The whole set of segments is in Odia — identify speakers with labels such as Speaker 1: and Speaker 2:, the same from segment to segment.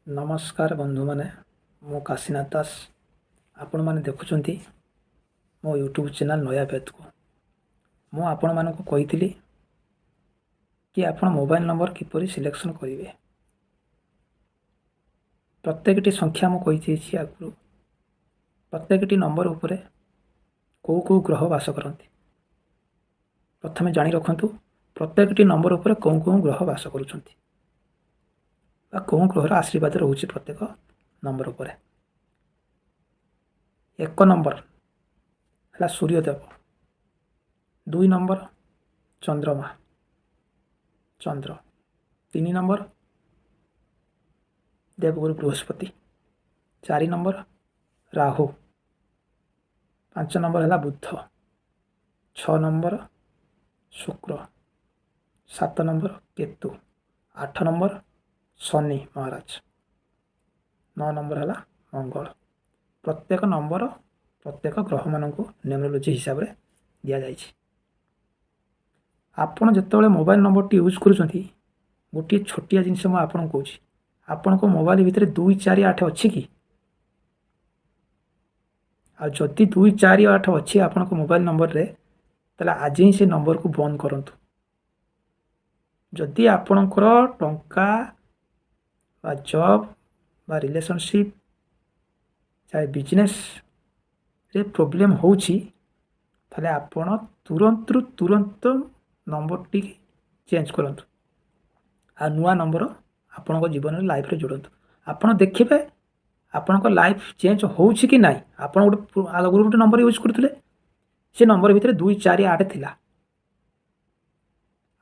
Speaker 1: ନମସ୍କାର ବନ୍ଧୁମାନେ, ମୁଁ କାଶୀନାଥ ଦାସ। ଆପଣମାନେ ଦେଖୁଛନ୍ତି ମୋ ୟୁଟ୍ୟୁବ୍ ଚ୍ୟାନେଲ୍ ନୟାବେଦକୁ। ମୁଁ ଆପଣମାନଙ୍କୁ କହିଥିଲି କି ଆପଣ ମୋବାଇଲ ନମ୍ବର କିପରି ସିଲେକ୍ସନ୍ କରିବେ। ପ୍ରତ୍ୟେକଟି ସଂଖ୍ୟା ମୁଁ କହିଦେଇଛି ଆଗରୁ। ପ୍ରତ୍ୟେକଟି ନମ୍ବର ଉପରେ କେଉଁ କେଉଁ ଗ୍ରହ ବାସ କରନ୍ତି ପ୍ରଥମେ ଜାଣି ରଖନ୍ତୁ। ପ୍ରତ୍ୟେକଟି ନମ୍ବର ଉପରେ କେଉଁ କେଉଁ ଗ୍ରହ ବାସ କରୁଛନ୍ତି ବା କେଉଁ ଗ୍ରହର ଆଶୀର୍ବାଦ ରହୁଛି ପ୍ରତ୍ୟେକ ନମ୍ବର ଉପରେ। 1 ନମ୍ବର ହେଲା ସୂର୍ଯ୍ୟଦେବ, 2 ନମ୍ବର ଚନ୍ଦ୍ରମା ଚନ୍ଦ୍ର, 3 ନମ୍ବର ଦେବଗୁରୁ ବୃହସ୍ପତି, 4 ନମ୍ବର ରାହୁ, 5 ନମ୍ବର ହେଲା ବୁଧ, 6 ନମ୍ବର ଶୁକ୍ର, 7 ନମ୍ବର କେତୁ, 8 ନମ୍ବର ଶନି ମହାରାଜ, 9 ନମ୍ବର ହେଲା ମଙ୍ଗଳ। ପ୍ରତ୍ୟେକ ନମ୍ବର ପ୍ରତ୍ୟେକ ଗ୍ରହମାନଙ୍କୁ ନ୍ୟୁମରୋଲୋଜି ହିସାବରେ ଦିଆଯାଇଛି। ଆପଣ ଯେତେବେଳେ ମୋବାଇଲ ନମ୍ବରଟି ୟୁଜ୍ କରୁଛନ୍ତି, ଗୋଟିଏ ଛୋଟିଆ ଜିନିଷ ମୁଁ ଆପଣଙ୍କୁ କହୁଛି, ଆପଣଙ୍କ ମୋବାଇଲ ଭିତରେ 2 4 8 ଅଛି କି? ଆଉ ଯଦି 2 4 8 ଅଛି ଆପଣଙ୍କ ମୋବାଇଲ ନମ୍ବରରେ, ତାହେଲେ ଆଜି ହିଁ ସେ ନମ୍ବରକୁ ବନ୍ଦ କରନ୍ତୁ। ଯଦି ଆପଣଙ୍କର ଟଙ୍କା ବା ଜବ୍ ବା ରିଲେସନସିପ୍ ଚାହେ ବିଜନେସ୍ରେ ପ୍ରୋବ୍ଲେମ୍ ହେଉଛି, ତାହେଲେ ଆପଣ ତୁରନ୍ତରୁ ତୁରନ୍ତ ନମ୍ବରଟି ଚେଞ୍ଜ କରନ୍ତୁ ଆଉ ନୂଆ ନମ୍ବର ଆପଣଙ୍କ ଜୀବନରେ ଲାଇଫ୍ରେ ଯୋଡ଼ନ୍ତୁ। ଆପଣ ଦେଖିବେ ଆପଣଙ୍କ ଲାଇଫ୍ ଚେଞ୍ଜ ହେଉଛି କି ନାହିଁ। ଆପଣ ଗୋଟେ ଆଗରୁ ଗୋଟେ ନମ୍ବର ୟୁଜ୍ କରୁଥିଲେ, ସେ ନମ୍ବର ଭିତରେ 2 4 8 ଥିଲା।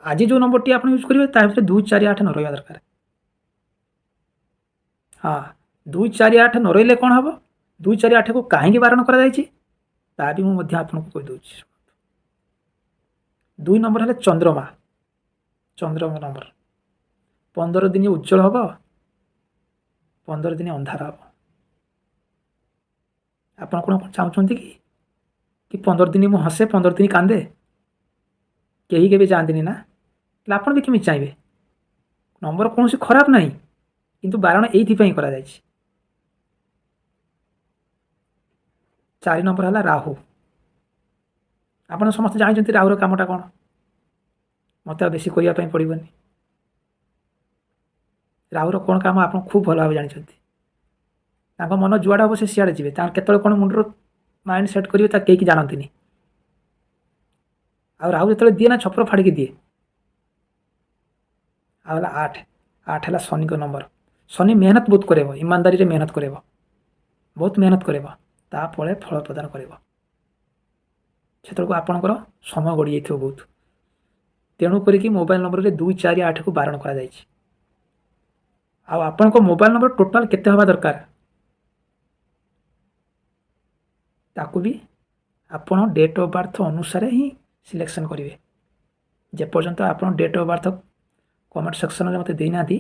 Speaker 1: ଆଜି ଯେଉଁ ନମ୍ବରଟି ଆପଣ ୟୁଜ୍ କରିବେ ତା ଭିତରେ 2 4 8 ନ ରହିବା ଦରକାର। ହଁ, 2 4 8 ନ ରହିଲେ କ'ଣ ହେବ? 2 4 8କୁ କାହିଁକି ବାରଣ କରାଯାଇଛି ତା ବି ମୁଁ ମଧ୍ୟ ଆପଣଙ୍କୁ କହିଦେଉଛି। 2 ନମ୍ବର ହେଲେ ଚନ୍ଦ୍ରମା, ଚନ୍ଦ୍ରମା ନମ୍ବର 15 ଦିନ ଉଜ୍ଜଳ ହେବ, 15 ଦିନ ଅନ୍ଧାର ହେବ। ଆପଣ କ'ଣ ଚାହୁଁଛନ୍ତି କି 15 ଦିନ ମୁଁ ହସେ, 15 ଦିନ କାନ୍ଦେ? କେହି କେବେ ଚାହାନ୍ତିନି ନା, ହେଲେ ଆପଣ ବି କେମିତି ଚାହିଁବେ? ନମ୍ବର କୌଣସି ଖରାପ ନାହିଁ, କିନ୍ତୁ ବାରଣ ଏଇଥିପାଇଁ କରାଯାଇଛି। 4 ନମ୍ବର ହେଲା ରାହୁ। ଆପଣ ସମସ୍ତେ ଜାଣିଛନ୍ତି ରାହୁର କାମଟା କ'ଣ, ମୋତେ ଆଉ ବେଶୀ କହିବା ପାଇଁ ପଡ଼ିବନି। ରାହୁର କ'ଣ କାମ ଆପଣ ଖୁବ୍ ଭଲ ଭାବେ ଜାଣିଛନ୍ତି। ତାଙ୍କ ମନ ଯୁଆଡ଼େ ହେବ ସେ ସିଆଡ଼େ ଯିବେ। ତାଙ୍କ କେତେବେଳେ କ'ଣ ମୁଣ୍ଡରୁ ମାଇଣ୍ଡ ସେଟ୍ କରିବେ ତା କେହି ଜାଣନ୍ତିନି। ଆଉ ରାହୁ ଯେତେବେଳେ ଦିଏ ନା, ଛପର ଫାଡ଼ିକି ଦିଏ। ଆଉ ହେଲା 8, 8 ହେଲା ଶନିଙ୍କ ନମ୍ବର। ଶନି ମେହନତ ବହୁତ କରିବ, ଇମାନଦାରୀରେ ମେହନତ କରିବ, ବହୁତ ମେହନତ କରିବ, ତାପରେ ଫଳ ପ୍ରଦାନ କରିବ। ସେତେବେଳକୁ ଆପଣଙ୍କର ସମୟ ଗଡ଼ି ଯାଇଥିବ ବହୁତ। ତେଣୁ କରିକି ମୋବାଇଲ ନମ୍ବରରେ 2 4 8କୁ ବାରଣ କରାଯାଇଛି। ଆଉ ଆପଣଙ୍କ ମୋବାଇଲ ନମ୍ବର ଟୋଟାଲ କେତେ ହେବା ଦରକାର ତାକୁ ବି ଆପଣ ଡେଟ୍ ଅଫ୍ ବାର୍ଥ ଅନୁସାରେ ହିଁ ସିଲେକ୍ସନ୍ କରିବେ। ଯେପର୍ଯ୍ୟନ୍ତ ଆପଣ ଡେଟ୍ ଅଫ୍ ବାର୍ଥ କମେଣ୍ଟ ସେକ୍ସନରେ ମୋତେ ଦେଇନାହାନ୍ତି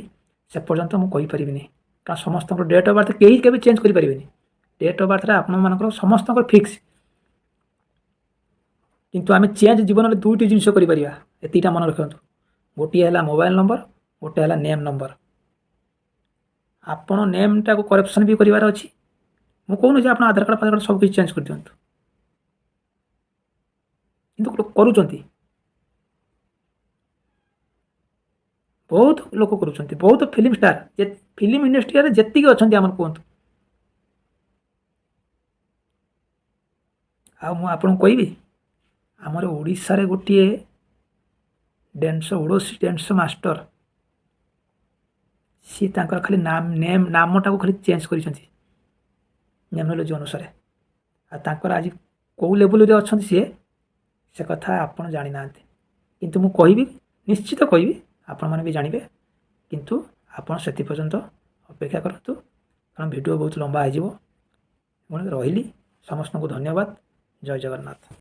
Speaker 1: ସେ ପର୍ଯ୍ୟନ୍ତ ମୁଁ କହିପାରିବିନି, କାରଣ ସମସ୍ତଙ୍କର ଡେଟ୍ ଅଫ୍ ବାର୍ଥ କେହି କେବେ ଚେଞ୍ଜ କରିପାରିବେନି। ଡେଟ୍ ଅଫ୍ ବାର୍ଥରେ ଆପଣମାନଙ୍କର ସମସ୍ତଙ୍କର ଫିକ୍ସ। କିନ୍ତୁ ଆମେ ଚେଞ୍ଜ ଜୀବନରେ 2ଟି ଜିନିଷ କରିପାରିବା, ଏତିକିଟା ମନେ ରଖନ୍ତୁ। ଗୋଟିଏ ହେଲା ମୋବାଇଲ ନମ୍ବର, ଗୋଟେ ହେଲା ନେମ୍ ନମ୍ବର। ଆପଣ ନେମ୍ଟାକୁ କରେକ୍ସନ୍ ବି କରିବାର ଅଛି। ମୁଁ କହୁନି ଯେ ଆପଣ ଆଧାର କାର୍ଡ଼ ଫାଧାର କାର୍ଡ଼ ସବୁ କିଛି ଚେଞ୍ଜ କରିଦିଅନ୍ତୁ, କିନ୍ତୁ କରୁଛନ୍ତି, ବହୁତ ଲୋକ କରୁଛନ୍ତି, ବହୁତ ଫିଲ୍ମ ଷ୍ଟାର, ଫିଲ୍ମ ଇଣ୍ଡଷ୍ଟ୍ରିରେ ଯେତିକି ଅଛନ୍ତି ଆମର କୁହନ୍ତୁ। ଆଉ ମୁଁ ଆପଣଙ୍କୁ କହିବି, ଆମର ଓଡ଼ିଶାରେ ଗୋଟିଏ ଡ୍ୟାନ୍ସ, ଓଡ଼ିଶୀ ଡ୍ୟାନ୍ସ ମାଷ୍ଟର, ସିଏ ତାଙ୍କର ଖାଲି ନେମ୍ ନାମଟାକୁ ଖାଲି ଚେଞ୍ଜ କରିଛନ୍ତି ନ୍ୟୁମରୋଲୋଜି ଅନୁସାରେ। ଆଉ ତାଙ୍କର ଆଜି କେଉଁ ଲେବୁଲରେ ଅଛନ୍ତି ସିଏ, ସେ କଥା ଆପଣ ଜାଣିନାହାନ୍ତି। କିନ୍ତୁ ମୁଁ କହିବି, ନିଶ୍ଚିତ କହିବି, ଆପଣମାନେ ବି ଜାଣିବେ। କିନ୍ତୁ ଆପଣ ସେଥିପର୍ଯ୍ୟନ୍ତ ଅପେକ୍ଷା କରନ୍ତୁ, କାରଣ ଭିଡ଼ିଓ ବହୁତ ଲମ୍ବା ହେଇଯିବ। ମୁଁ ରହିଲି, ସମସ୍ତଙ୍କୁ ଧନ୍ୟବାଦ। ଜୟ ଜଗନ୍ନାଥ।